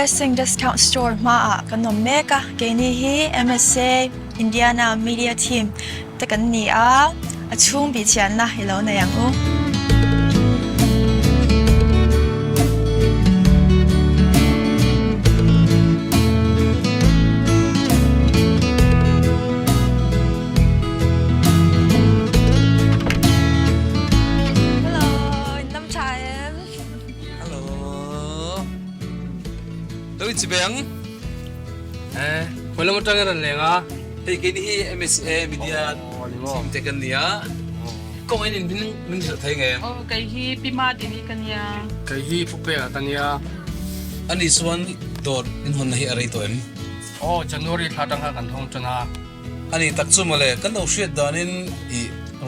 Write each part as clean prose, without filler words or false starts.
Blessing Discount Store hmaah kan awm mek a, keini hi MSA Indiana Media Team te kan ni a, a chhung bihchianna i lo nei ang u. Hello, in lam tha em? Hello. Lo in chi beng. Eh, khawi lam atang in ran leng a. Hei keini hi MSA media team te kan nia. Kawng in in min min hrilh thei nge? Aw, kei hi Pi Madini ka nia. Kei hi Pu Peka ka nia. Ani chuan dawr in hawnna hi a rei tawh em? Aw, January thla atang khan kan hawng tan a. Ani tak chu mawle, kan lo hriat danin i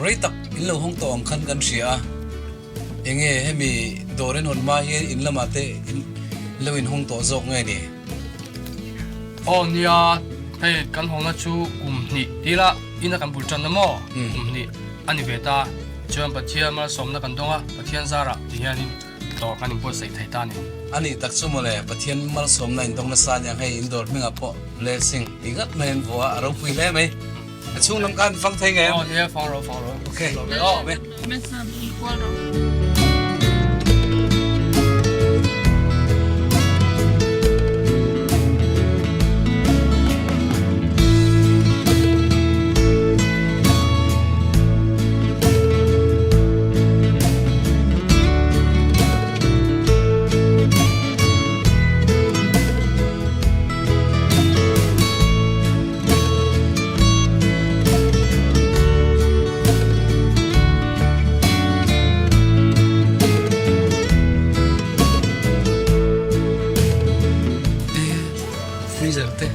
rei tak in lo hawng tawh ang khan kan hria a. Enge hemi dawr in hawn hma hian in lamah te in lo in hawng tawh zawk nge ni? Aw nia, hei kan hawngna chu kum hnih tila ina kan bul tan na maw? Kum hnih a ni ve ta. Chuan Pathian malsawmna kan dawng a, Pathian zarah ti hianin dawr kan inbuatsaih thei ta a ni. A nih tak chu mawle, Pathian malsawmna in dawng nasa aniang hei in dawr hmingah pawh blessing ti ngat mai an vuah a, a ropui hle mai. A chhung lam khan fang thei nge? Aw nia, fang rawh, fang rawh. Okay. Aw. Freezer te.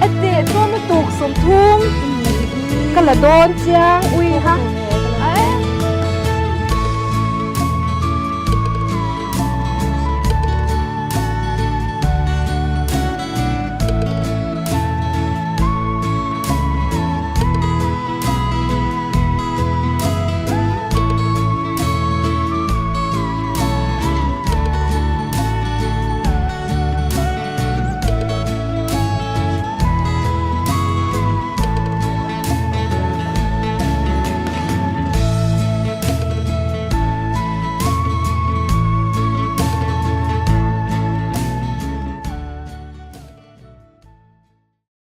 Ate chuan lutuk 30 ka la dawn chiang ui ha.